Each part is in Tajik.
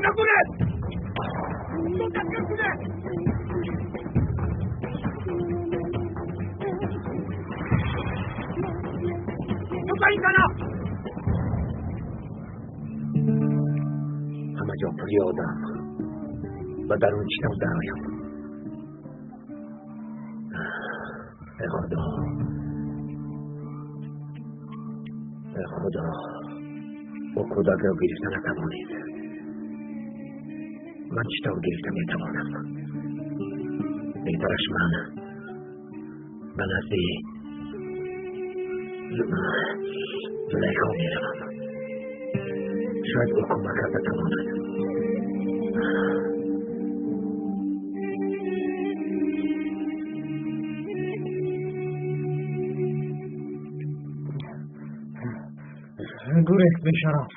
Нагурез! Накунед! Ҳама ҷо пури одам. Ба дарун чӣ тавр дароям? Э Худо, э Худо, ӯ кӯдакро гирифта натавонед. Ман чӣ тавр гирифта метавонам? Беҳтараш ман ба назди Зулайхо меравам. Шояд ӯ кӯмак карда тавонад. Гурехт бешараф.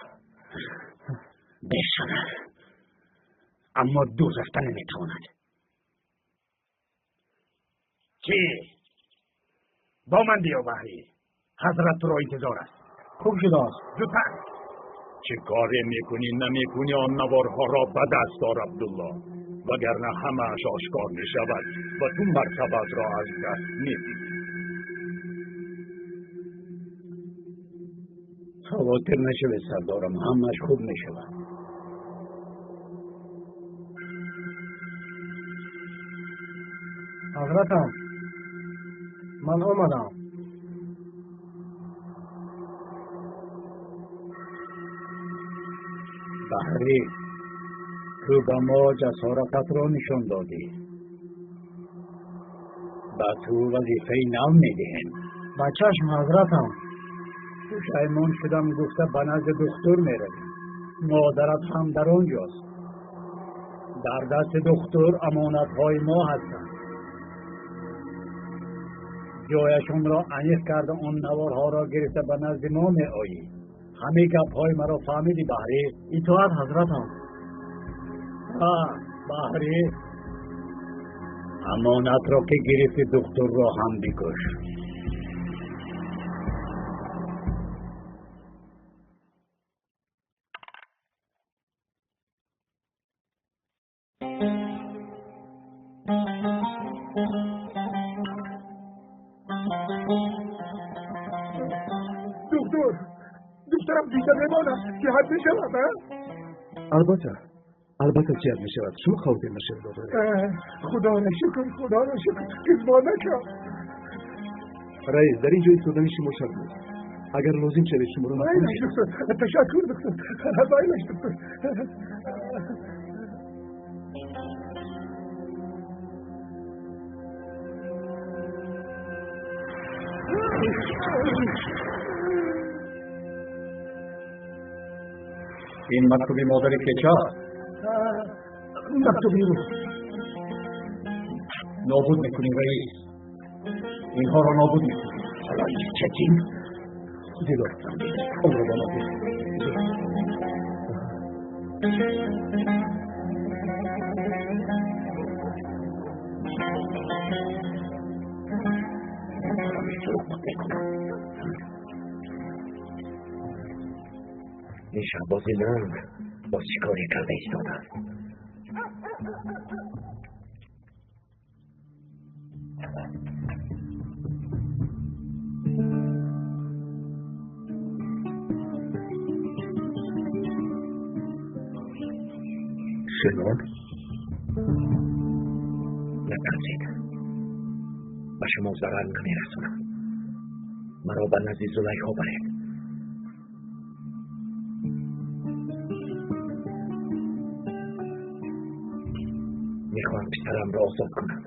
Бешараф, аммо дур рафта наметавонад. Чӣ? Бо ман биё, Баҳрӣ. Ҳазрат туро интизор аст. Хуб шудааст. Зудтар. Чӣ коре мекунӣ, намекунӣ, он наворҳоро ба даст ор, Абдулло, вагарна ҳамааш ошкор мешавад ва ту мартабатро аз даст медиҳӣ. Хавотир нашавед, сардорам, ҳамааш хуб мешавад. Ҳазратам, ман омадам. Баҳрӣ, ту ба мо ҷасорататро нишон додӣ. Ба ту вазифаи нав медиҳем. Ба чашм, ҳазратам. Пушаймон шудам гуфта ба назди духтур меравем. Модарат ҳам дар он ҷост. Дар дасти духтур амонатҳои мо ҳастанд. Ҷояшонро аниқ карда он наворҳоро гирифта ба назди мо меоӣ. Ҳамаи гапҳои маро фаҳмидӣ, Баҳрӣ? Итоат, ҳазратам. Баҳрӣ, амонатро ки гирифти, духтурро ҳам бикуш. Доктор, духтарам дида мемонад, сиҳат мешавад, а? Албатта, албатта сиҳат мешавад. Шумо хавотир нашавед. Худоро шукр, худоро шукр, кизбо накард. Раис, дар ин ҷо истодани шумо шарт нест. Агар лозим шавед, шуморо Майлаш, доктор, ташаккур, доктор, майлаш, доктор. Ин мактуби модари кеча аст. Мактуби ӯ. Нобуд мекунӣ, раис. Инҳоро нобуд мекунӣ. Ҳоло ин чекин. Дилор, онро ба мо деҳ. Ин шаҳбози ланг боз чӣ коре карда истодааст? Синон, натарсед, ба шумо зарар намерасонам. Маро ба назди Зулайхо баред. Мехоҳам писарамро озод кунам.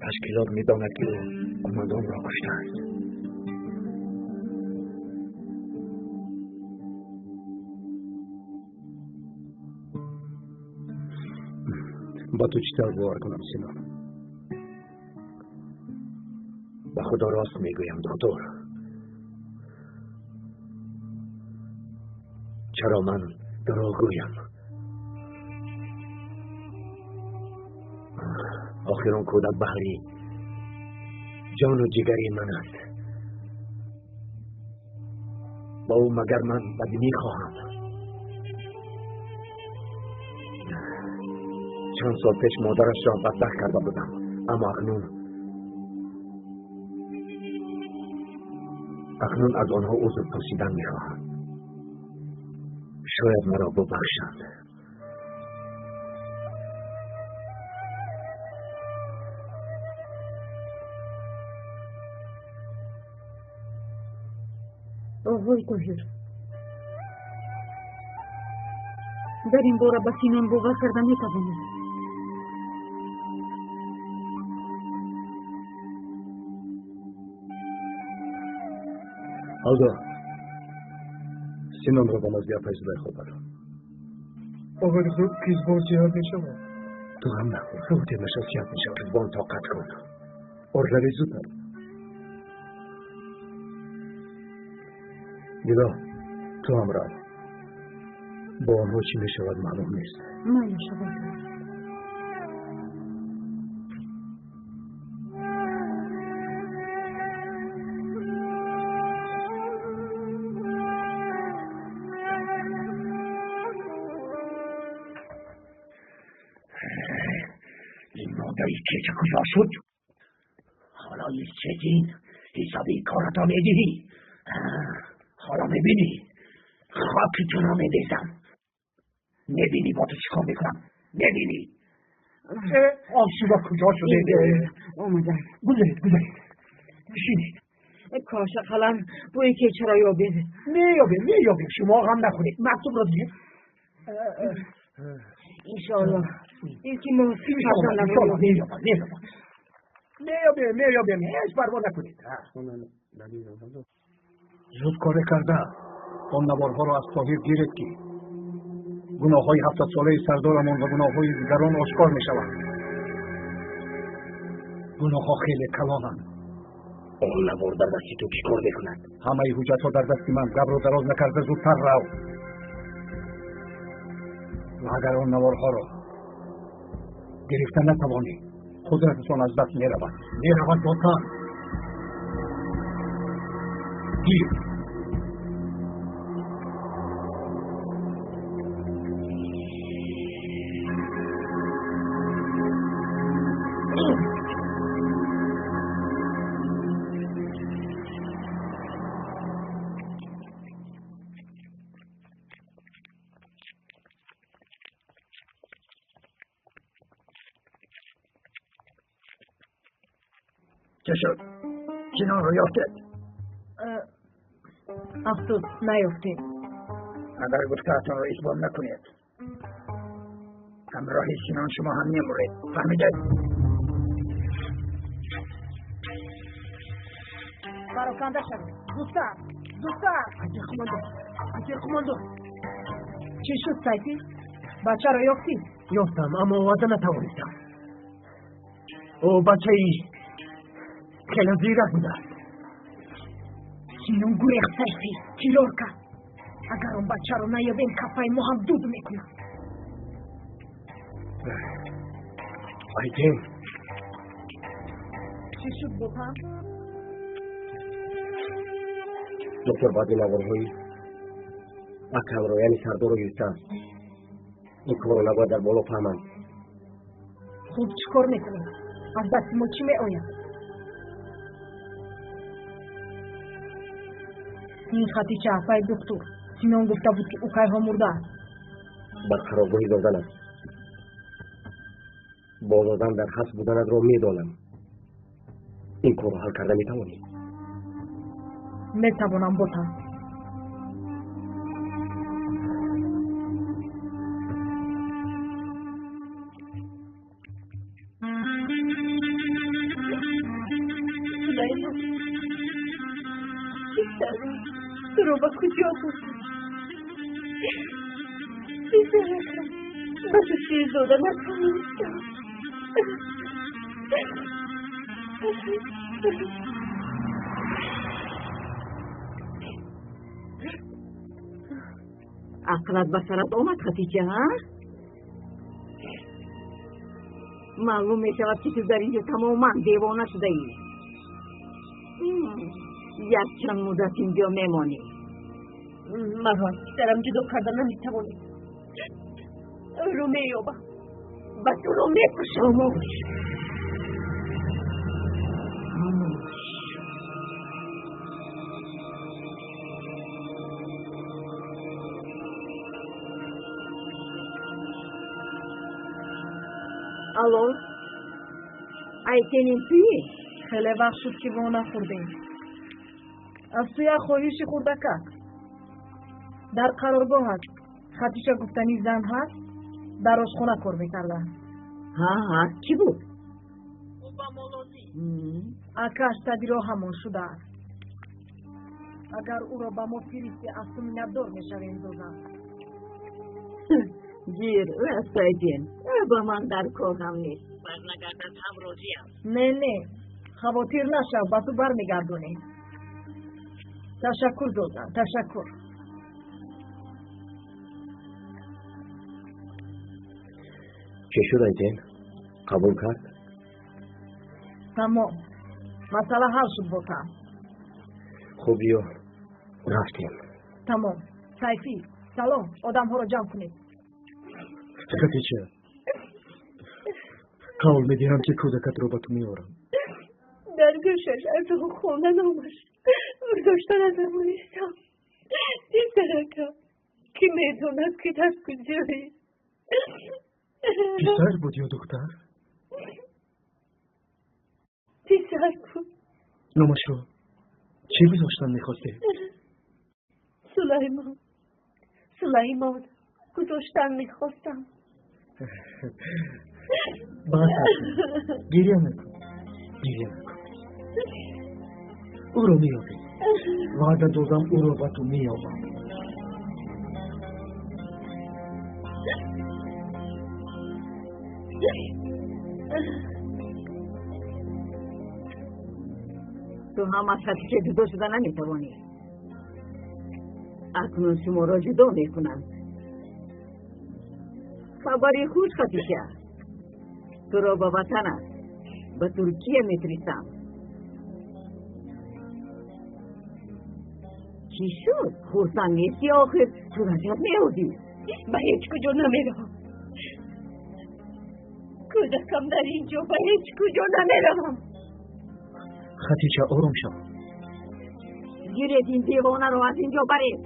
Ташкилот медонад, ки ӯ қумандонро куштааст. Ба ту чӣ тавр бовар кунам, Синон? Ба Худо рост мегӯям, доктор. Чаро ман дурӯғ гӯям? Охир он кӯдак Баҳрӣ ҷону ҷигари ман аст. Ба ӯ магар ман бадӣ мехоҳам? Чанд сол пеш модарашро бадбахт карда будам, аммо акнун аз онҳо узр пурсидан мехоҳам. Шояд маро бубахшанд. Оғои Тоҳир, дар ин бора ба Синон бовар карда метавонед. Алдо, Синонро ба назди апай Зулайхо бар. Оғои духтур, Қизбон сиҳат мешавад? Ту ғам нахӯр, зуд нашав, сиҳат мешавад. Қизбон, тоқат кун. Оррави зудтар. Дило, ту ҳам рав. Бо онҳо чӣ мешавад маълум нест. Майлаш, оғои Тоҳир. Ин модари кеча куҷо шуд? Ҳоло Исчетин ҳисоби корато медиҳӣ. Ҳоло мебинӣ, хоки туро медезам. Мебинӣ бо ту чӣ кор мекунам? Мебинӣ. Осиба куҷо шуде? Омадам. Гузаред, гузаред. Бишинед. Кош ақаллан бӯи кечаро ёбед. Меёбем, меёбем. Шумо ғам нахӯред. Мактубро диҳед. Иншоаллоҳ. Илтимос, фарзандамро ёбед. Меёбам, меёбем, меёбем. Ҳеҷ парво накунед. Зуд коре карда он наворҳоро аз Тоҳир гиред, ки гуноҳҳои 70-солаи сардорамон ва гуноҳҳои дигарон ошкор мешаванд. Гуноҳҳо хеле калонанд. Он навор дар дасти ту чӣ кор мекунад? Ҳамаи ҳуҷҷатҳо дар дасти ман. Гапро дароз накарда зудтар рав. Ва агар он наворҳоро гирифта натавонӣ, қудрататон аз даст меравад. Меравад ботан. Гир. Чӣ шуд? Синонро ёфтед? Афсӯс, наёфтем. Агар гуфтаатонро исбот накунед, ҳамроҳи Синон шумо ҳам мемуред. Фаҳмидед? Пароканда шавед. Зудтар, зудтар. Аҷир қумондон, аҷир қумондон. Чӣ шуд, Сайфӣ? Бачаро ёфтӣ? Ёфтам, аммо оварда натавонистам. Ӯ бачаи хеле зирак будааст. Синон гурехт, Сайфӣ, фирор кард. Агар он бачаро наёбем, кафаи мо ҳам дуд мекунад. Айдин. Чӣ шуд, ботан? Доктор баъди наворҳои акамро, яъне сардорро гирифтааст. Ин корро набояд дар боло фаҳманд. Хуб, чӣ кор мекунем? Аз дасти мо чӣ меояд? Ин Хатича, апаи духтур. Синон гуфта буд, ки ӯ кайҳо мурдааст. Бар қароргоҳи додан аст. Бо додан дар ҳабс буданатро медонам. Ин корро ҳал карда метавонӣ? Метавонам, ботан. Сулаймон, писарам, туро ба куҷо бурдам? Писаракам, ба ту шир дода натавонистам. Ақлат ба сарат омад, Хатича, ҳа? Маълум мешавад, ки ту дар инҷо тамоман девона шудаӣ. Якчанд муддат инҷо мемонӣ. Маро аз писарам ҷудо карда наметавонӣ. Ӯро меёбам ва туро мекушам. Хомӯш, хомӯш. Алло, Айтенин туӣ? Хеле вақт шуд, ки во нахӯрдем. Аз ту як хоҳиши хурдакак. Дар қароргоҳ аст. Хатиша гуфтани зан ҳаст, дар ошхона кор мекарда. Ҳа, ҳаст. Кӣ буд? Ӯ ба молозӣ. Акаш таби роҳамон шудааст. Агар ӯро ба мо фиристӣ, аз ту миннатдор мешавем, зозан. Гир, ӯ аст, Айтен. Ӯ ба ман дар кор ҳам нест. Барнагардад ҳам розиам. Не, не, хавотир нашав, ба ту бармегардонем. Ташаккур, зозан, ташаккур. Чӣ шуд, Айтен? Қабул кард? Тамом, масъала ҳал шуд ботам. Хуб, биё, рафтем. Тамом. Сайфӣ, салом, одамҳоро ҷамъ кунед. Хатича, қавл медиҳам, ки кӯдакатро ба ту меорам. Дар гӯшаш аз хона номаш гузошта натавонистам. Писаракам, ки медонад, ки дар куҷоӣ. Писар буд ё духтар? Писар буд. Номашро чӣ гузоштан мехостӣ? Сулаймон. Сулаймон гузоштан мехостам. Бас аст, гиря накун, гиря накун. Ӯро меёбем. Ваъда додам, ӯро ба ту меёбам. Ту ҳам аз Хатича ҷудо шуда наметавонӣ. Акнун шуморо ҷудо мекунанд. Хабари хуш, Хатича. Туро ба ватанат, ба Туркия мефиристам. Чӣ шуд? Хурсанд нестӣ охир? Ту наҷот меёбӣ. Ба ҳеҷ куҷо намеравам. Кӯдакам дар ин ҷо, ба ҳеҷ куҷо намеравам. Хатича, ором шав. Гиред ин девонаро аз ин ҷо баред.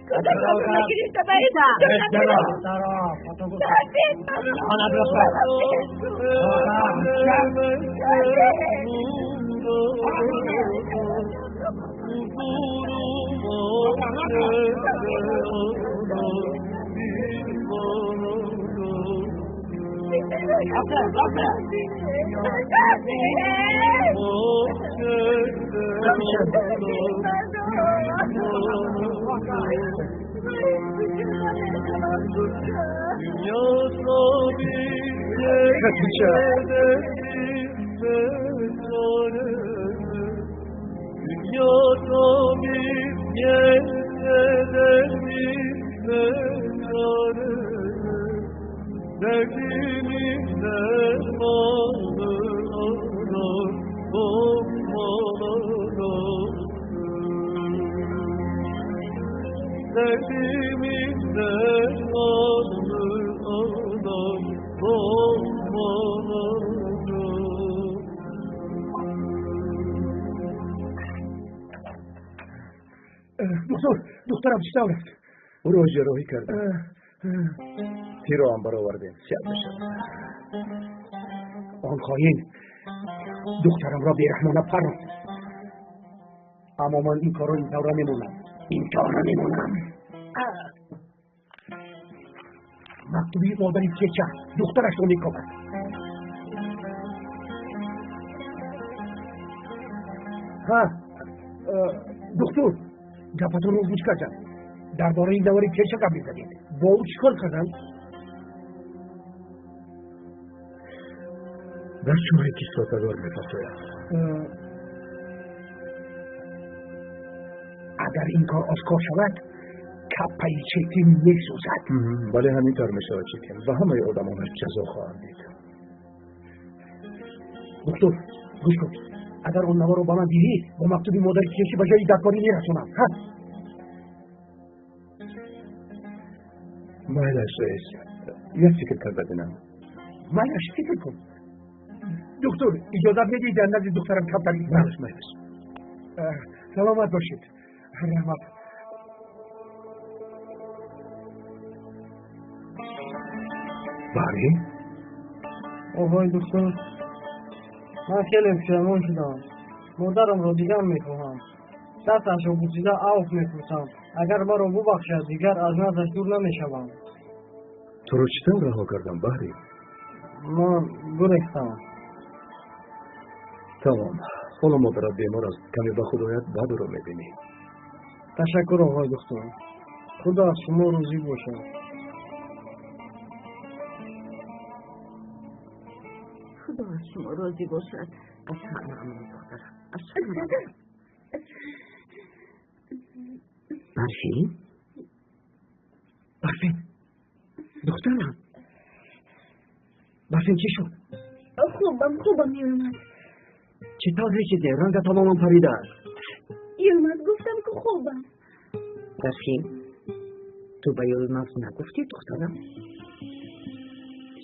Кӯдакамро нагирифта ба ҳеҷ куҷо намеравам. Хатича, Derdimin dermanı arar, lokmalar olsun. Derdimin dermanı arar, lokmalar olsun. Духтур, духтарам чӣ тавр аст? Ӯро ҷарроҳӣ кардам. Тирро ҳам баровардем, сиҳат мешавад. Он хоин духтарамро бераҳмона парронд. Аммо ман ин корро ин тавра мемонам. Ин тавра мемонам. Мактуби модари кеча духтарашро мекобад. Ҳа, духтур, гапатонро гӯш кардам. Дар бораи навори кеча гап мезадед. Бо ӯ чӣ кор карданд? Дар чоҳе кислотадор мепартояд. Агар ин кор ошкор шавад, каппаи Четин месӯзад. Бале, ҳамин тавр мешавад, Четин ва ҳамаи одамонаш ҷазо хоҳанд дид. Духтур, гӯш кун. Агар он наворро ба ман диҳӣ, бо мактуби модари кешӣ ба ҷои даркорӣ мерасонам. Ҳа? Майлаш, раис, як фикр карда бинам. Майлаш, фикр кун. Доктор, иҷозат медиҳӣ дар назди духтарам камтар? Майлаш, майлаш. Саломат бошед. Раҳмат. Баҳрӣ? Оғои доктор, ман хеле пушаймон шудам. Модарамро дигар мехоҳам. Дасташро бусида авф мепурсам. Агар маро бубахшад, дигар аз наздаш дур намешавам. Туро чӣ тавр раҳо кардам, Баҳрӣ? Ман гурехтам. Тамом. Ҳоло модарат бемор аст. Каме ба худ ояд, баъд ӯро мебинӣ. Ташаккур, оғои доктор. Худо аз шумо розӣ бошад. Худо аз шумо розӣ бошад. Аз ҳамаамон, духтарам, аз ҳамаамон. Барфин? Барфин, духтарам, Барфин, чӣ шуд? Хубам, хубам, Юлмаз. Чӣ тавр речиде? Ранга тамоман паридааст. Юлмаз, гуфтам ки хубам. Барфин, ту ба Юлмаз нагуфтӣ, духтарам?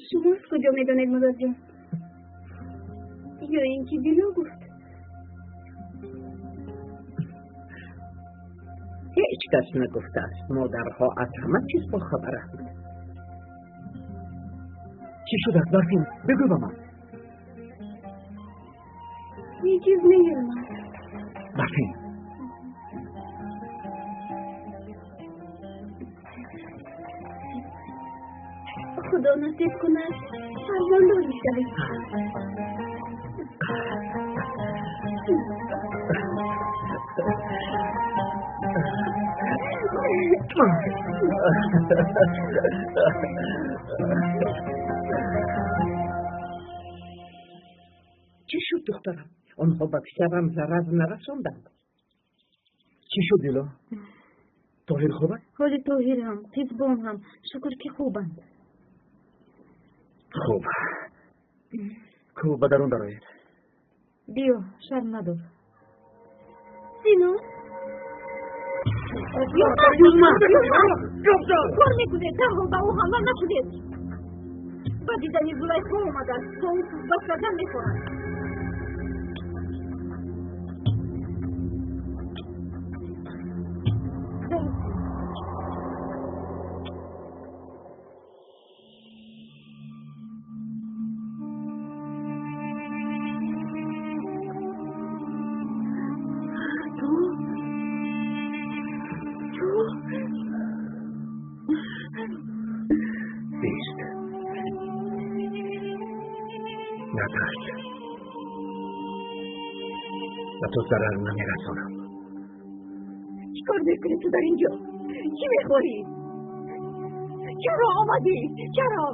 Шумо аз куҷо медонед, модарҷон? Ё ин ки Дино гуфт? Ҳеҷ кас нагуфтааст. Модарҳо аз ҳама чиз бохабаранд. Чӣ шудааст, Барфин? Бигӯ ба ман. Ҳеҷ чиз не, Юлмаз. Барфин, Худо насиб кунад, фарзанддор мешавем. Чӣ шуд, духтарам? Онҳо ба писарам зарар нарасонданд? Чӣ шуд, Дило? Тоҳир хуб аст? Ҳоли Тоҳир ҳам, Қизбон ҳам, шукр ки хубанд. Хуб. Ку ба дарун дароед. Биё, шарм надор. Сино? Юлмаз! Кор мекунед, дарҳол ба ӯ ҳамла накунед. Ба дидани Зулайхо омадааст, бо ӯ суҳбат кардан мехоҳад. Бист. Натарс. Ба ту зарар намерасонам. Чӣ кор мекунӣ ту дар инҷо? Чӣ мехоҳӣ? Чаро омадӣ? Чаро?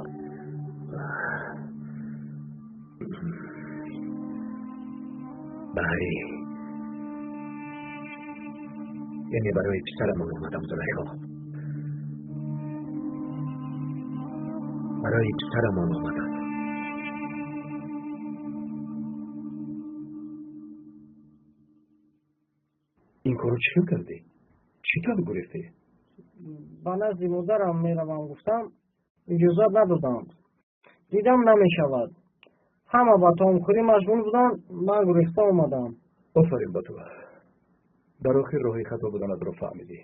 Баҳрӣ, яъне барои писарамон омадам, Зулайхо. Барои писарамон омадам. Ин корро чӣ хел кардӣ? Чӣ тавр гурехтӣ? Ба назди модарам меравам гуфтам, иҷозат надоданд. Дидам намешавад. Ҳама ба таомхӯрӣ машғул буданд, ман гурехта омадам. Офарин ба ту. Дар охир роҳи хато буданатро фаҳмидӣ.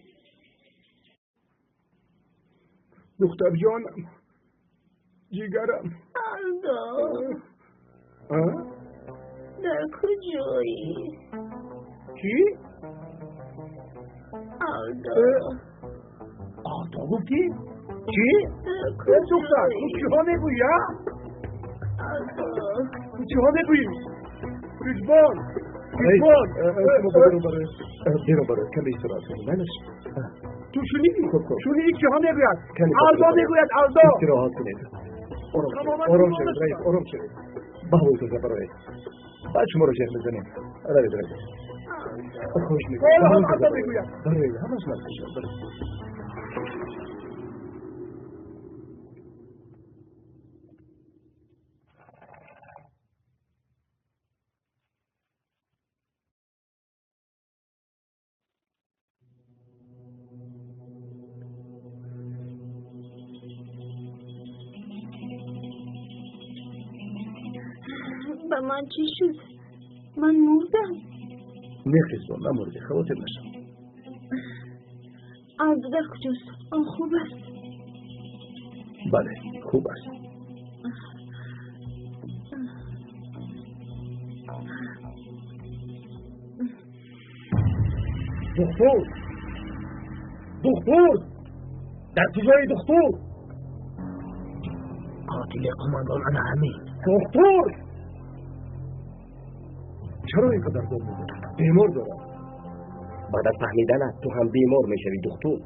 Духтарҷонам, ҷигарам. Алдо. Дар куҷоӣ? Чӣ? Алдо. Алдо гуфтӣ? Чӣ? Духтар, ту чиҳо мегӯӣ, а? Алдо. Ту чиҳо мегӯӣ? Қизбон, қизбон. Берун бароед, каме истироҳат кунед, майлаш? Ту шунидӣ? Хуб, хуб. Шунидӣ чиҳо мегӯяд? Алдо мегӯяд, Алдо. Истироҳат кунед. Ором шавед, ором шавед, раис, ором шавед. Ба ҳавои тоза бароед. Баъд шуморо ҷеғ мезанем. Равед, равед. Хоҳиш мекунам. Ҳоло ҳам Алдо мегӯяд. Бароед, ҳамаш нақл мешавад. Бароед. Ба ман чӣ шуд? Ман мурдам? Не, Хизбон, намурдӣ, хавотир нашав. Абдулла куҷост? Он хуб аст? Бале, хуб аст. Духтур! Духтур! Дар куҷои духтур? Қотили қумандон ана ҳамин. Духтур! Чаро ин қадар дод мезанӣ? Бемор дорам. Баъд аз фаҳмиданат ту ҳам бемор мешавӣ, духтур.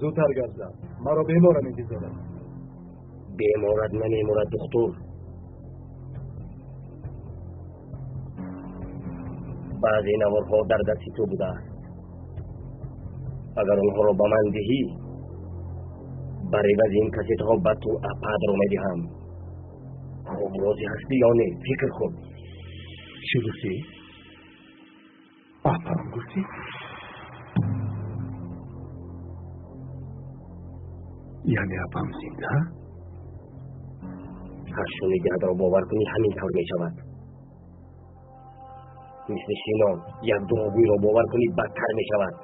Зудтар гап зан, маро беморам интизор аст. Беморат намемурад, духтур. Баъзе наворҳо дар дасти ту будааст. Агар онҳоро ба ман диҳӣ, бар ивази ин кассетҳо ба ту ападро медиҳам. Хуб, розӣ ҳастӣ ё не? Фикр кун. Чӣ гуфтӣ? Апам гуфтӣ? Яъне апам зинда? Ҳар шунидиатро бовар кунӣ, ҳамин тавр мешавад. Мисли Шинон як дурӯғгӯйро бовар кунӣ, бадтар мешавад.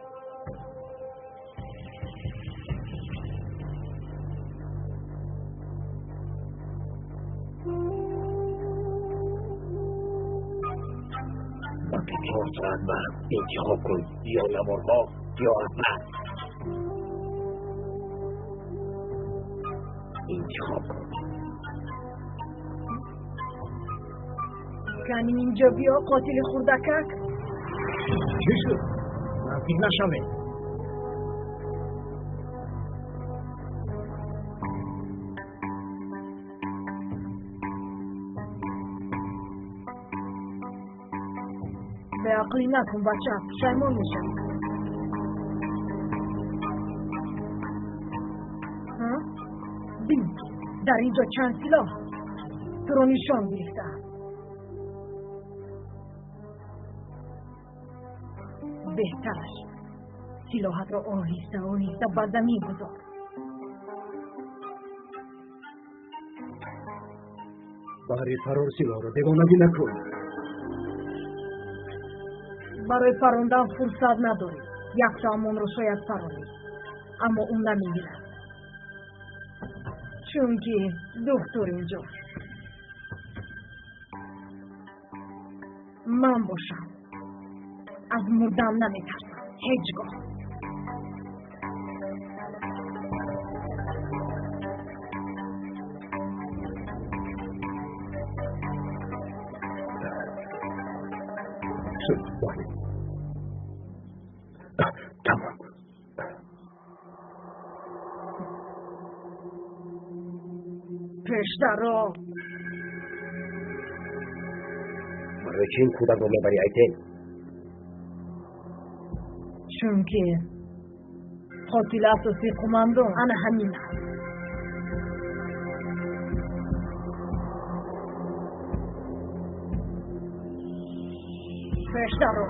Ба ту 4 соат вақт, интихоб кун: ё наворҳо, ё апа. Интихоб кун. Кани инҷо биё, қотили хурдакак. Чӣ шуд? Наздик нашавед. Беақлӣ накун, бача, пушаймон мешавӣ. Бин, дар ин ҷо чанд силоҳ туро нишон гирифтаам. Беҳтараш силоҳатро оҳиста оҳиста ба замин гузор. Баҳри фарор силоҳро девонагӣ накун. Барои парондан фурсат надорӣ. Якто амонро шояд паронӣ, аммо ӯ намегирад, чунки духтур инҷост. Ман бошам аз мурдан наметарсам ҳеҷ гоҳ. Шуд, бале. Тамом. Пештаро. Барои чӣ ин кӯдакро мебарӣ, Айтел? Чунки қотили асосии қумандон ана ҳамин аст. Пештаро.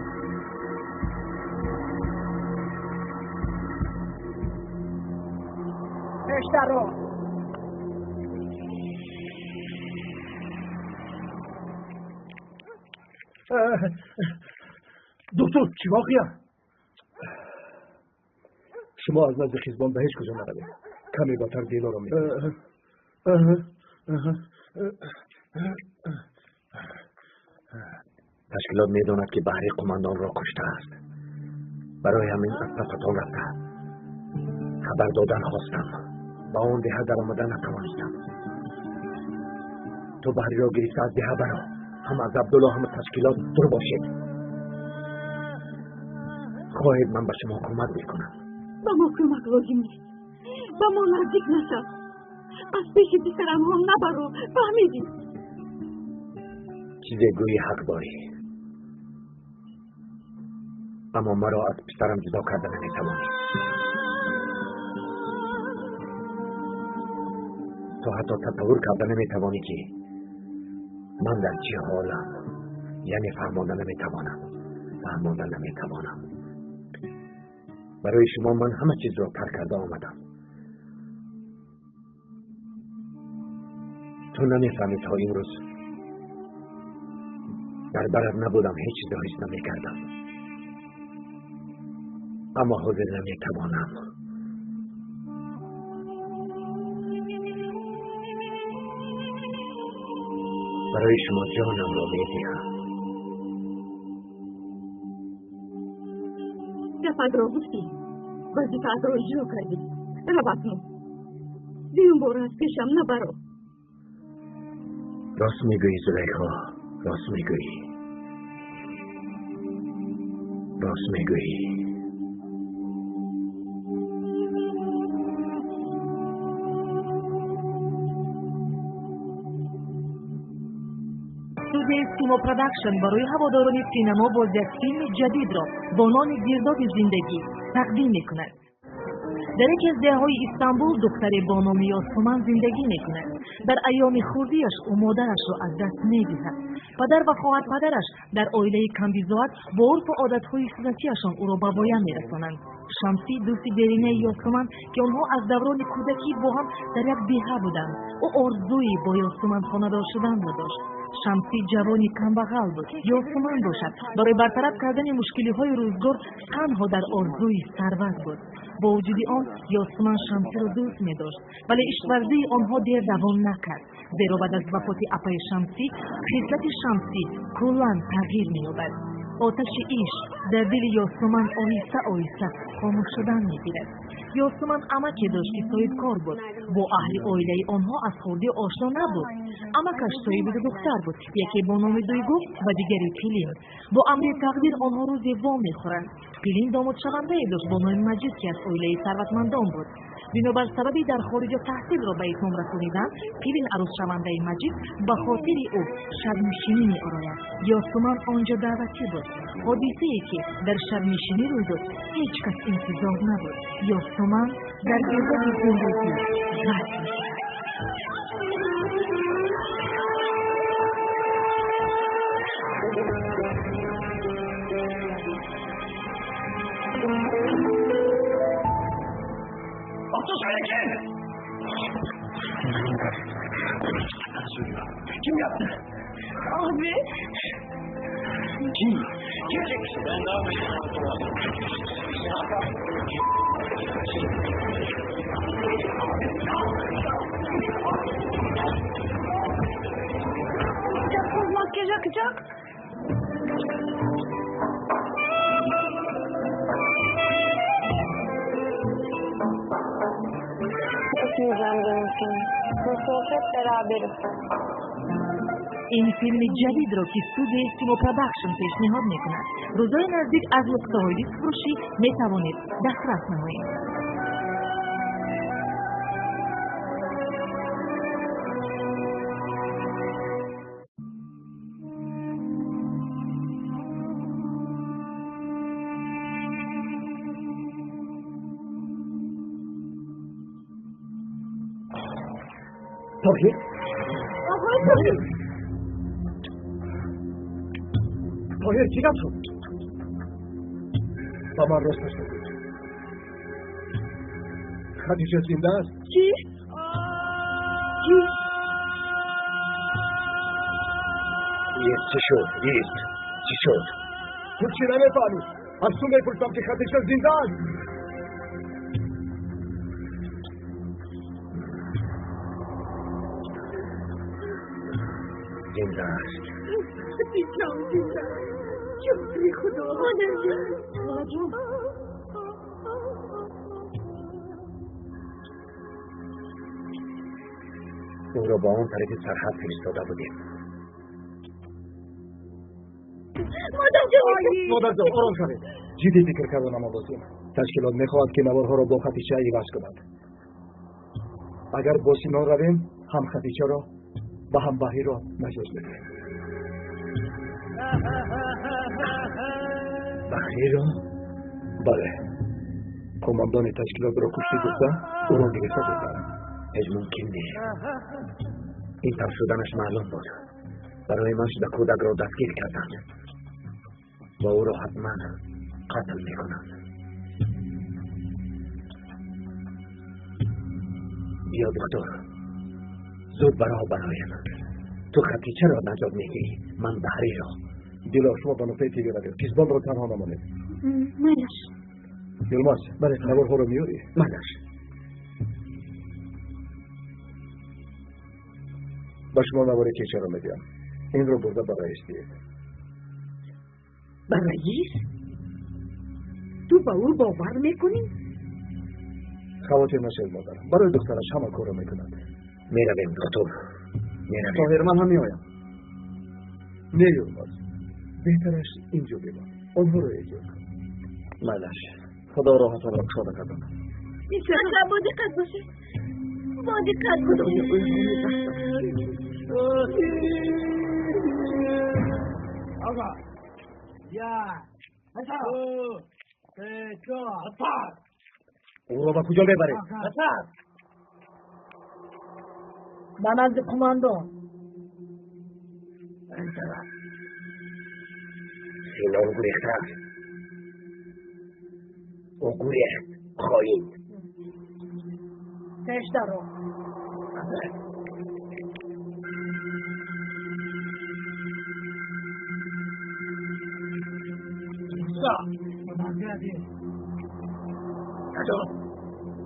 Пештаро. Доктор, чӣ воқеа? Шумо аз назди Хизбон ба ҳеҷ куҷо наравед. Каме баъдтар Дилоро мебинед. Ташкилот медонад, ки баҳри қумандонро куштааст. Барои ҳамин аз пасатон рафта хабар додан хостам. Ба он деҳа даромада натавонистам. Ту баҳриро гирифта аз деҳа баро. Ҳам аз Абдулло, ҳам аз ташкилот дур бошед. Хоҳед, ман ба шумо кӯмак мекунам. Ба мо кӯмак лозим нест. Ба мо наздик нашав. Аз пеши писарамҳо набаро, фаҳмидӣ? Чизе гӯӣ ҳақ дорӣ, аммо маро аз писарам ҷудо карда наметавонӣ. Ту ҳатто тасаввур карда наметавонӣ, ки ман дар чӣ ҳолам. Яъне фаҳмонда наметавонам, фаҳмонда наметавонам. Барои шумо ман ҳама чизро тарк карда омадам. Ту намефаҳмӣ, то имрӯз Дар барат набудам, ҳеҷ чизро ҳис намекардам. Аммо ҳозир наметавонам. Барои шумо ҷонамро медиҳам. Гапатро гуфтӣ, вазифаатро иҷро кардӣ. Рав акнун. Дуюм бор аз пешам набаро. Рост мегӯӣ, Зулайхо, рост мегӯӣ. Рост мегӯӣ. Студияи Симо Продакшн барои ҳаводорони синамо боз як филми ҷадидро бо номи Гирдоби зиндагӣ тақдим мекунад. Дар яке аз деҳаҳои Истанбул духтаре бо номи Ёсуман зиндагӣ мекунад. Дар айёми хурдиаш ӯ модарашро аз даст медиҳад. Падар ва хоҳарпадараш дар оилаи камбизоат бо урфу одатҳои суннатиашон ӯро ба воя мерасонанд. Шамсӣ дӯсти деринаи Ёсуман, ки онҳо аз даврони кӯдакӣ бо ҳам дар як деҳа буданд. Ӯ орзуи бо Ёсуман хонадор шуданро дошт. Шамсӣ ҷавони камбағал буд. Ёсуман бошад барои бартараф кардани мушкилиҳои рӯзгор танҳо дар орзуи сарват буд. Бо вуҷуди он Ёсуман Шамсиро дӯст медошт, вале ишқварзии онҳо дер давом накард, зеро баъд аз вафоти апаи Шамсӣ хислати Шамсӣ куллан тағйир меёбад. Оташи ишқ дар дили Ёсуман оҳиста оҳиста хомӯш шудан мегирад. Ёсуман амаке дошт, ки соҳибкор буд. Бо аҳли оилаи онҳо аз хурдӣ ошно набуд. Амакаш соҳиби ду духтар буд, яке бо номи Дуйгу ва дигаре Пилин. Бо амри тақдир онҳо рӯзе во мехӯранд. Пилин домодшавандае дошт бо номи Маҷид, ки аз оилаи сарватмандон буд. Бинобар сабаби дар хориҷа таҳсилро ба итмом расонидан, Пилин арӯсшавандаи Маҷид ба хотири ӯ шабнишинӣ меорояд. Ёсуман он ҷо даъватӣ буд. Ҳодисае, ки дар шабнишинӣ рӯй дод, ҳеҷ кас интизор набуд. Ёсуман дар гирдоби зиндагӣ ғарқ мешавад. Kim yaptı? Abi. Kim? Kim çekmişti? Ben daha Makyaj akacak. Öpmeyeceğim canım seni. Nasıl olsa hep beraberiz. Ин филми ҷадидро, ки студияи Симо Продакшн пешниҳод мекунад, рӯзҳои наздик аз нуқтаҳои дискфурӯшӣ метавонед дастрас намоед. Тоҳир? Оғои Тоҳир! Тоҳир, чӣ гап шуд? Ба ман росташ бигӯ. Хадиҷа зинда аст? Чӣ? Чӣ? Чӣ шуд? Ист, чӣ шуд? Ту чӣ намефаҳмӣ? Аз ту мепурсам, ки Хадиҷа зинда аст? Зинда аст. Хадиҷам зинда аст. Шукри Худо. Модарҷон. Холаҷон. Ӯро ба он тарафи сарҳад фиристода будем. Модарҷон. Модарҷон, ором шавед. Ҷиддӣ фикр карданам лозим. Ташкилот мехоҳад, ки наворҳоро бо Хадича иваз кунад. Агар бо Синон равем, ҳам Хадичаро ва ҳам Баҳриро наҷот медиҳем. Баҳриро? Бале. Қумондони ташкилотро куштӣ гуфта, ӯро гирифта бурданд. Ҳеҷ мумкин нест. Ин тавр шуданаш маълум буд. Барои ман шуда кӯдакро дастгир карданд ва ӯро ҳатман қатл мекунанд. Биё, духтур, зуд ба роҳ бароем. Ту Хатичаро наҷот медиҳӣ, ман Баҳриро. Дило, шумо ба нуқтаи ТВ равед. Қизбонро танҳо намонед. Майлаш. Йилмаз, бале, наворҳоро меёрӣ? Майлаш. Ба шумо навори кечаро медиҳам. Инро бурда ба раис диҳед. Ба раис? Ту ба ӯ бовар мекунӣ? Хавотир нашавед, модар. Барои духтараш ҳама корро мекунад. Меравем, духтур. Меравем. Тоҳир, ман ҳам меоям. Не, Йилмаз, беҳтараш инҷо бимон. Онҳоро эҳтиёт кун. Майлаш. Худо роҳатонро кушода кардам. Ака, бо диққат бошед. Бо диққат бошед. Ака. Я. Ду, се, чор, панҷ. Ӯро ба куҷо мебаред? Ба назди қумандон. Синон гурехтааст. Ӯ гурехт, хоин. Пештаро.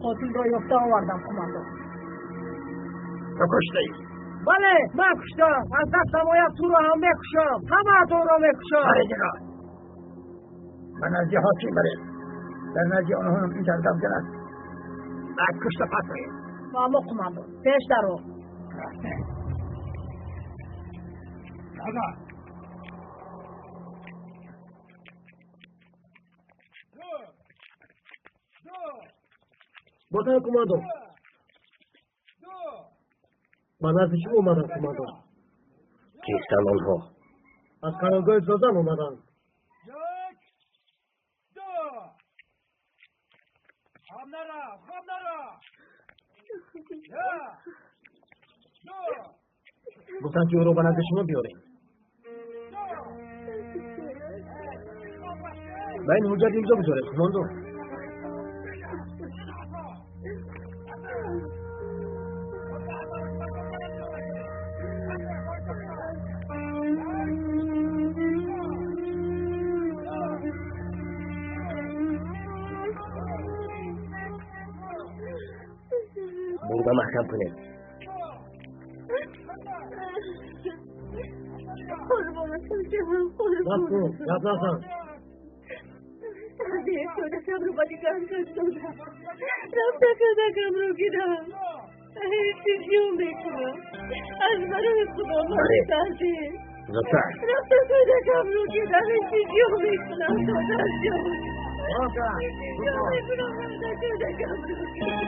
Қотилро ёфта овардам, қумандон. Ту куштаӣ? Бале, ман куштам. Аз дастам ояд туро ҳам мекушам. Ҳамаатонро мекушам. Баре дигар. Ба назди ҳоким баред. Дар назди онҳо ин тавр гап занад. Баъд кушта пас оед. Фаҳмо, қумандон. Пеш даро. Ботар қумандон. Ба назди шумо омадам, қумандон. Кистанд онҳо? Аз қароргоҳи Зозан омаданд. Гуфтанд, ки ӯро ба назди шумо биёрем. Ба ин ҳуҷҷат имзо гузоред, қумандон. Бурда маҳкам кунед. Гап кун, гап назан. Кӯдакамро ба дигар кас додам. Рафта кӯдакамро гирам. Ҳеҷ мекунам. Аз барои Худо маро тардид. Зудтар. Рафта кӯдакамро гирам. Ҳеҷ мекунам, додарҷон. Ҳеҷ мекунам, рафта кӯдакамро гирам.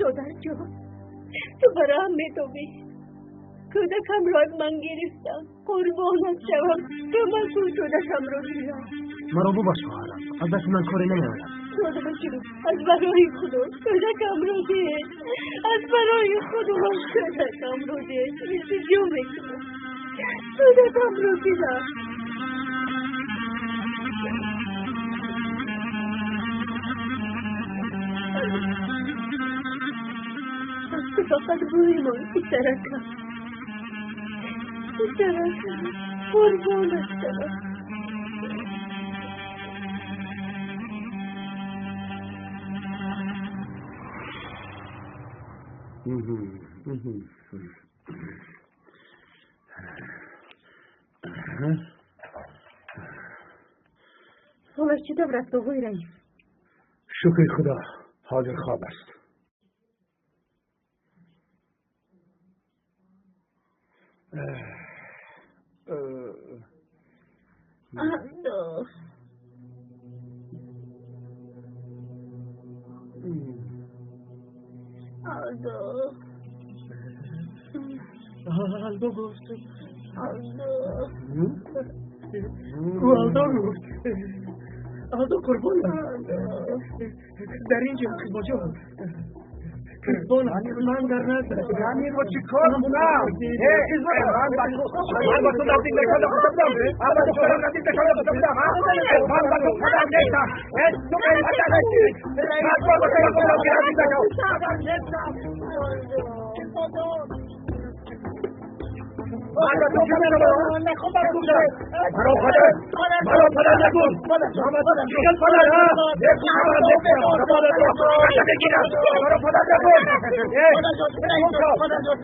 Додарҷон, ту бароам метобӣ. Кӯдакамро аз ман гирифтам. Қурбонат шавам, ту макун кӯдакамро гирам. Маро бубахш, хоҳарам. Аз дасти ман коре намеояд. Додарҷон, аз барои Худо кӯдакамро деҳ. Аз барои Худо кӯдакамро деҳ. Илтиҷо мекунам. Кӯдакамро гирам. Ту фақат бӯймон, писаракам. Писаракам, қурбонат шавам. Ҳолаш чӣ тавр аст, оғои раис? Шукри Худо, ҳозир хоб аст. Алдо. Алдо. Алдо гуфт. Алдо. Ӯ Алдо гуфт. Алдо қурбонам. Дар инҷо хизматҷон. Қурбонам, ман дар назар. Ман инро чӣ кор кунам? Ман ба ту наздик нашуда будам. Ман ба духтарам наздик нашуда будам. Ман ба ту падар нестам. Ту падар нестӣ. Ман ба ту наздик нашудам. Ман ба ту падар маро падар нагӯ. Чӣ падар? Маро падар нагӯ. Падар нагӯ.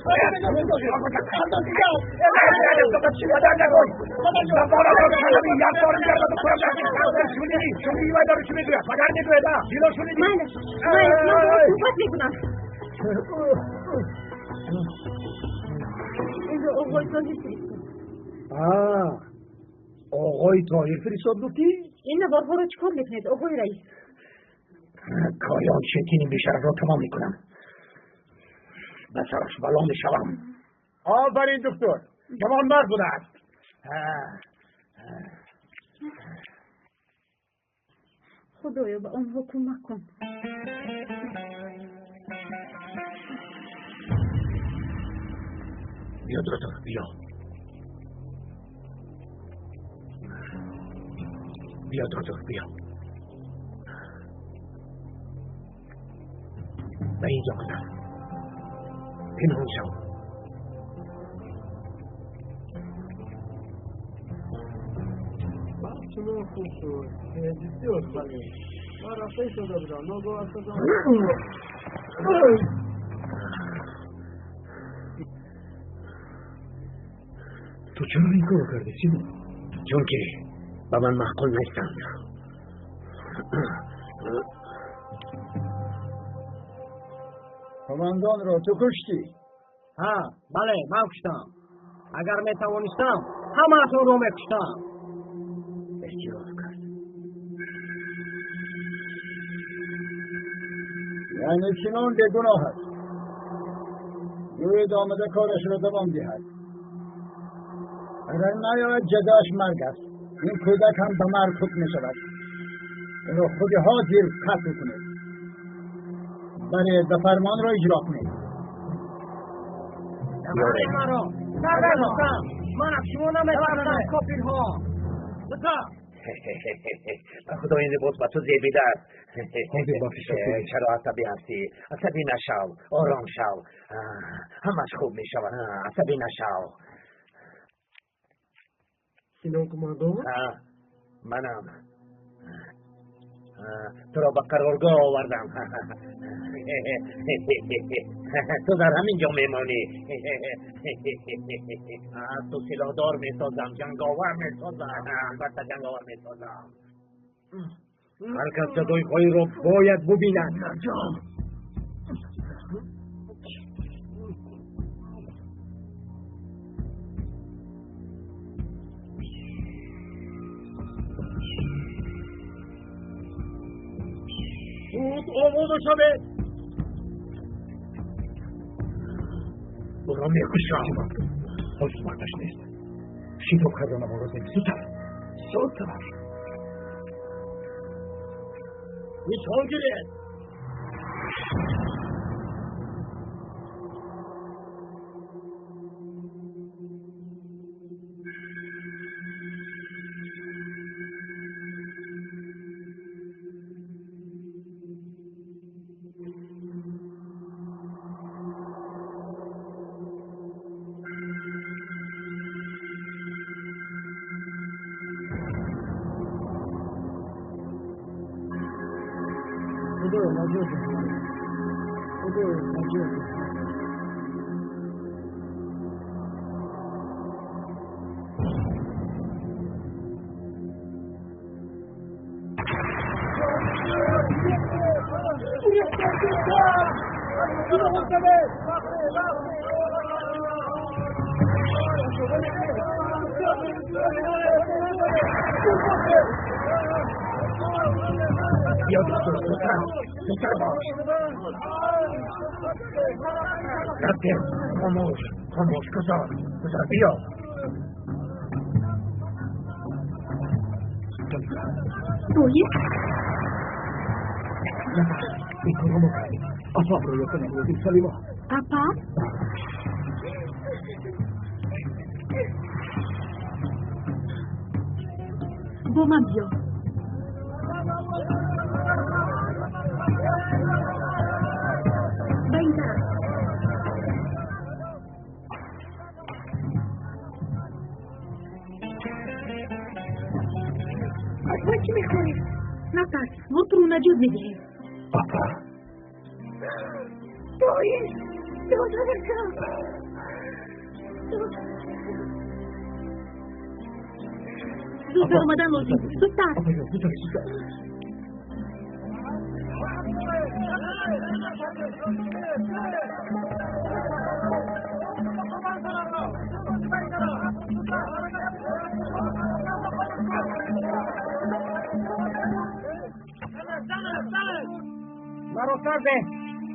Падар мегӯяд. Дило шунидӣ? Майлаш, майлаш, ман бо ӯ суҳбат мекунам. Инро оғои Тоҳир фиристод. Оғои Тоҳир фиристод гуфтӣ? Ин наворҳоро чӣ кор мекунед, оғои раис? Кори он четини бешарафро тамом мекунам. Ба сараш бало мешавам. Офарин духтур, ҷавонмард будааст. Худоё, ба онҳо кӯмак кун. Биё доктор, биё. Биё доктор, биё. Ба инҷо гузар. Пинҳон шав. Чунон хуб шуд. Бисёр бале. Ман рафта истода будам. Ногоҳ аз пасам Ту чаро ин корро кардӣ, Симон? Чунки ба ман маъқул нестанд. Командонро ту куштӣ? Ҳа, бале, ман куштам. Агар метавонистам, ҳамаатонро мекуштам. Эътироф кард. Яъне Синон бегуноҳ аст. Гӯед омада корашро давом диҳад. Агар наёяд, ҷазояш марг аст. Ин кӯдак ҳам ба марг ҳукм мешавад. Инро худи ҳозир қатл кунед. Бале, ба фармонро иҷро кунед. Маро саргардам. Ман аз шумо наметарсам, кофирҳо. Ба худо ин либос ба ту зебида аст. Чаро асабӣ ҳастӣ? Асабӣ нашав, ором шав. Ҳамаш хуб мешавад. Асабӣ нашав. Синон командон? Манам. Туро ба қароргоҳ овардам. Ту дар ҳамин ҷо мемонӣ. Аз ту силоҳдор месозам, ҷанговар месозам. Албатта ҷанговар месозам. Ҳар кас ҷазои хоиро бояд бубинад. Нарҷон! Зуд омода шавед. Ӯро мекушам. Ҳозир вақташ нест. Шитоб карда наворо зем. Зудтар, зудтар. Нишон гиред. Худоё, наҷот деҳ. Худоё, наҷот деҳ. Биё доктор, зудтар, зудтар бош. Рафтем. Хомӯш, хомӯш, гузор, гузор, биё. Тоҳир? Ин корро мо кардем. Апамро ёфтанам лозим, Салима. Апа? Бо ман биё. Ба ин тараф. Аз ман чӣ мехоҳӣ? Натарс, мо туро наҷот медиҳем. Апа. Тоҳир, додаракам. Зуд баромадан лозим. Зудтар. Апаҷон, зудтар, зудтар. Маро сарде,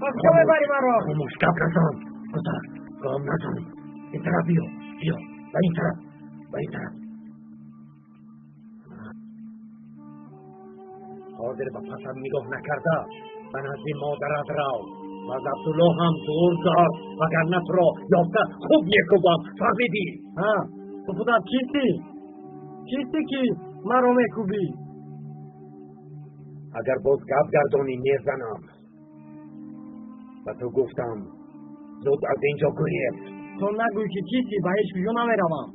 ба куҷо мебарӣ маро? Хомӯш, гап назан. Гузар, гом назан. Ин тараф биё, биё, ба ин тараф, ба ин тараф. Ҳозир ба пасам нигоҳ накарда ба назди модарат рав ва аз Абдулло ҳам дур дор, вагарна туро ёфта хуб мекӯбам. Фаҳмидӣ? Ҳа, ту худат кистӣ? Кистӣ ки маро мекӯбӣ? Агар боз гап гардонӣ мезанам. Ба ту гуфтам, зуд аз ин ҷо гурез. То нагӯй ки кистӣ, ба ҳеҷ куҷо намеравам.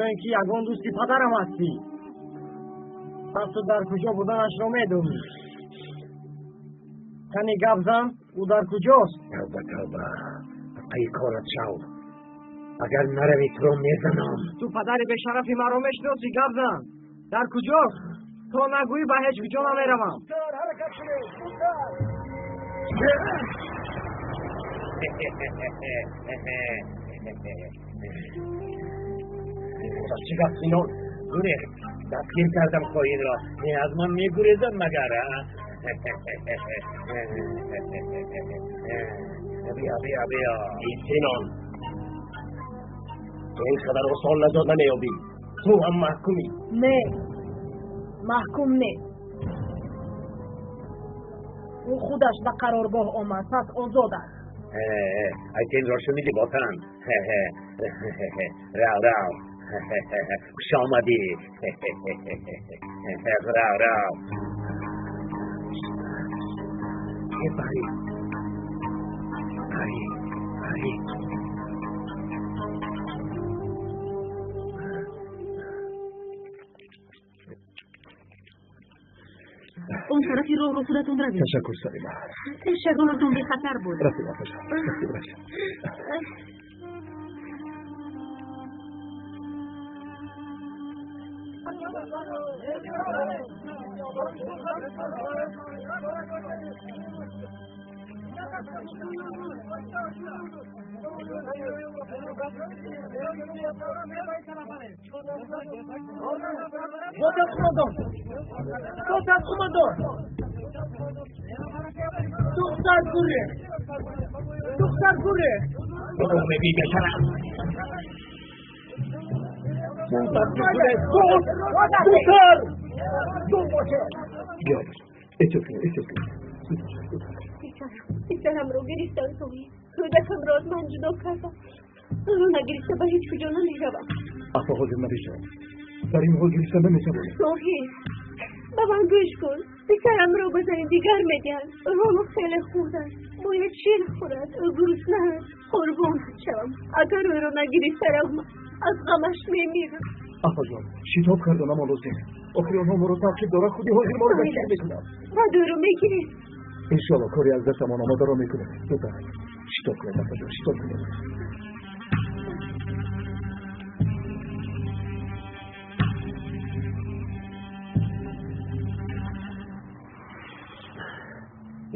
Ё ин ки ягон дӯсти падарам ҳастӣ. Пас ту дар куҷо буданашро медонӣ. Кани гап зан, ӯ дар куҷост? Тавба, тавба, аз пайи корат шав. Агар наравӣ туро мезанам. Ту падари бешарафи маро мешиносӣ, гап зан. Дар куҷост? То нагӯӣ ба ҳеҷ куҷо намеравам. Чӣ гап, Синон? Гурехт. Дастгир кардам хоинро. Не, аз ман мегурезад магар? Биё, биё, биё. Синон, ту ин қадар осон наҷот намеёбӣ. Ту ҳам маҳкумӣ. Не, маҳкум не. Ӯ худаш ба қароргоҳ омад, пас озод аст. Айтинро шунидӣ, ботан? Рав, рав. Хуш омадӣ. Рав, рав. Пари, пари, пари. Он тарафи роҳро худатон равед. Ташаккур, Салима. Ташаккуртон бехатар буд. Рафтем, апаҷон, рафтем, рафтем. Зудтар, қумондон! Зудтар, қумондон! Духтар гурехт! Духтар гурехт! Дурӯғ мегӯӣ, бешараф! Духтар! Дур боше! Биё, апаҷон, эҳтиёт кунед, эҳтиёт кунед. Писарамро гирифтан, Тоҳир. Кӯдакамро аз ман ҷудо кардам. Ӯро нагирифта ба ҳеҷ куҷо намеравам. Апа, ҳозир намешавад. Дар ин ҳол гирифта наметавонем. Тоҳир, ба ман гӯш кун. Писарамро ба зани дигар медиҳанд. Ӯ ҳоло хеле хурд аст. Бояд шир хӯрад. Ӯ гурусна аст. Қурбонат шавам. Агар ӯро нагирифта равам, аз ғамаш мемирам. Апаҷон, шитоб карданамон лозим. Охири онҳо моро таъқиб доранд, худи ҳозир моро дастгир мекунанд. Баъд ӯро мегиред. Иншоалло кори аз дастамон омадаро мекунем. Зудтар шитоб кунед, апаҷон, шитоб кунед.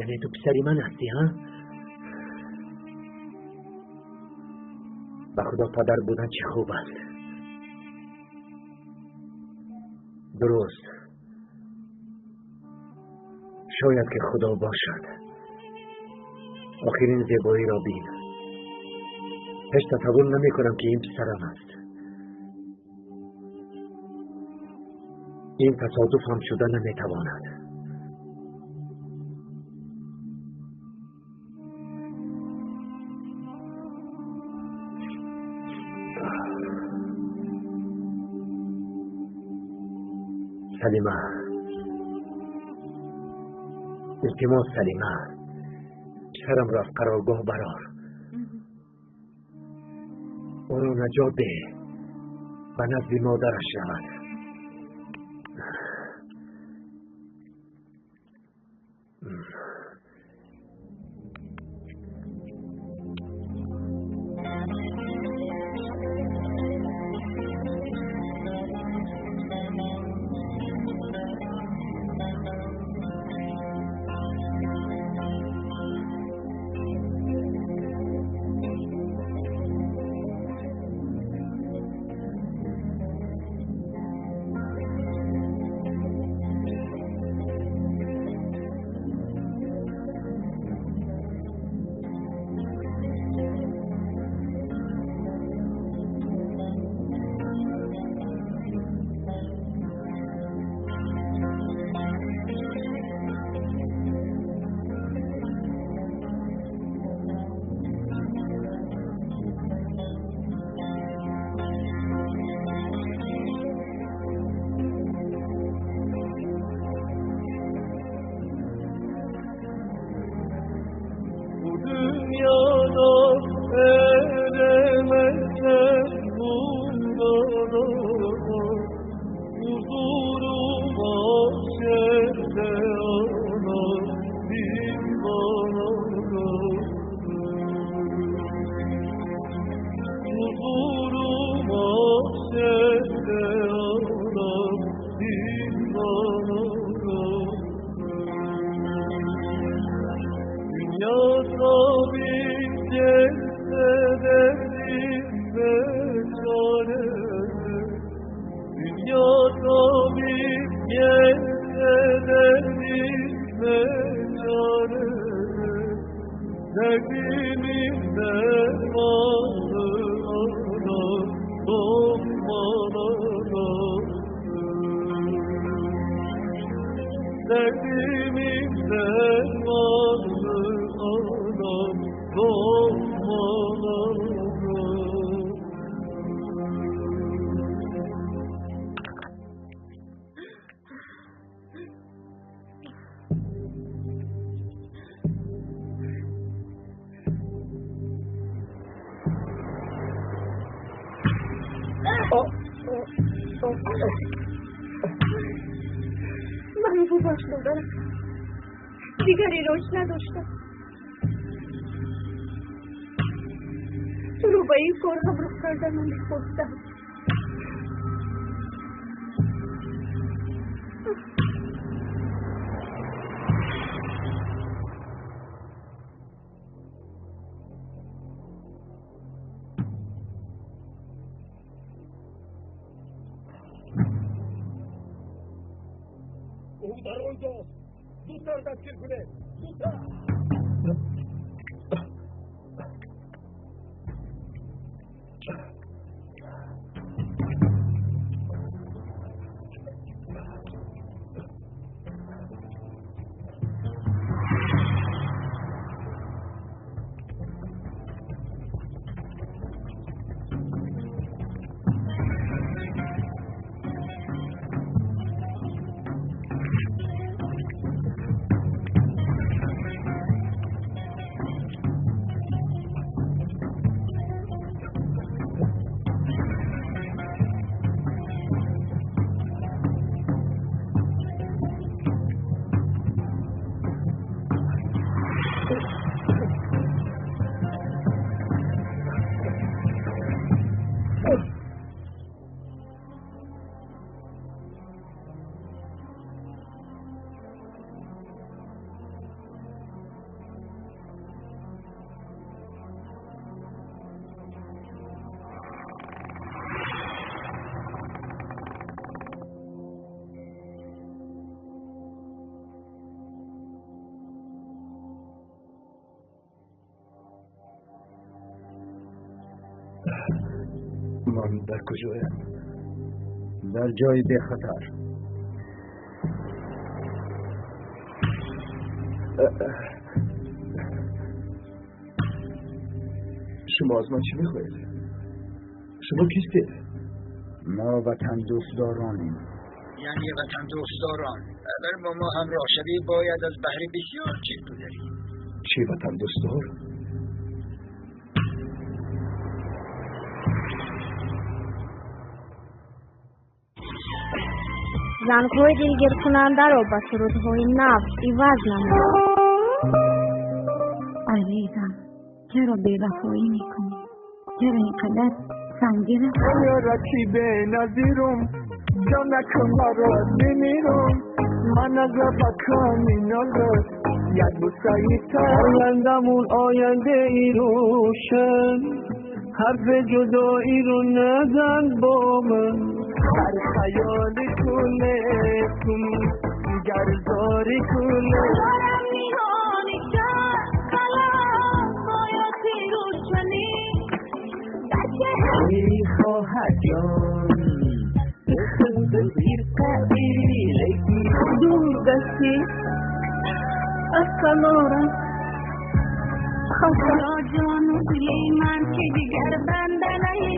Яъне ту писари ман ҳастӣ, ҳа? Ба худо падар будан чӣ хуб аст. Дуруст. Шояд ки худо бошад. Охирин зебоиро бин. Ҳеҷ тасаввур намекунам ки ин писарам аст. Ин тасодуф ҳам шуда наметавонад. Салима, илтимос, Салима, писарамро аз қароргоҳ барор, ӯро наҷот деҳ, ба назди модараш равад. Маро бубахш, модарам, дигар илоҷ надоштам. Туро ба ин кор ҳамроҳ кардан намехостам. Дар он ҷост, зудтар дастгир кунед, зудтар! Ман дар куҷоям? Дар ҷои бехатар. Шумо аз ман чӣ мехоҳед? Шумо кистед? Мо ватандӯстдоронем. Яъне ватандӯстдорон. Агар бо мо ҳамроҳ шавӣ, бояд аз баҳри бисёр чиз гузарӣ. Чӣ ватандӯстдор? Зангҳои дилгиркунандаро ба сурудҳои нав иваз намуд. Азизам, чаро бевафоӣ мекунӣ? Чаро ин қадар сангин аст? Ёра ки беназирум, ҷонакам маро бимирум, ман аз лабакони нозат як бусаи тар. Ояндамун ояндаи рӯшан, ҳарфи ҷудоиро назан бо ман. Дар хаёли кулетум, гардори куле. Дорам ниҳони чанд қалам, бояти рӯшанӣ. Эй хоҳарҷон, дур гашти аз канорам, ё ҷону дили ман ки дигар банда наӣ,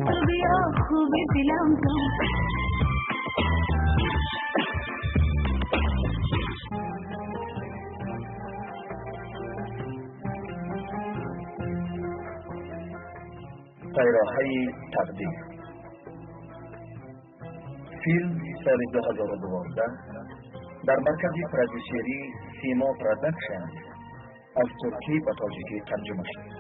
ту биё хуби дилам ҷон. Пайроҳаи тақдир. Филм соли 2012 дар маркази продюсерии Симо Продакшн аз туркӣ ба тоҷикӣ тарҷума шуд.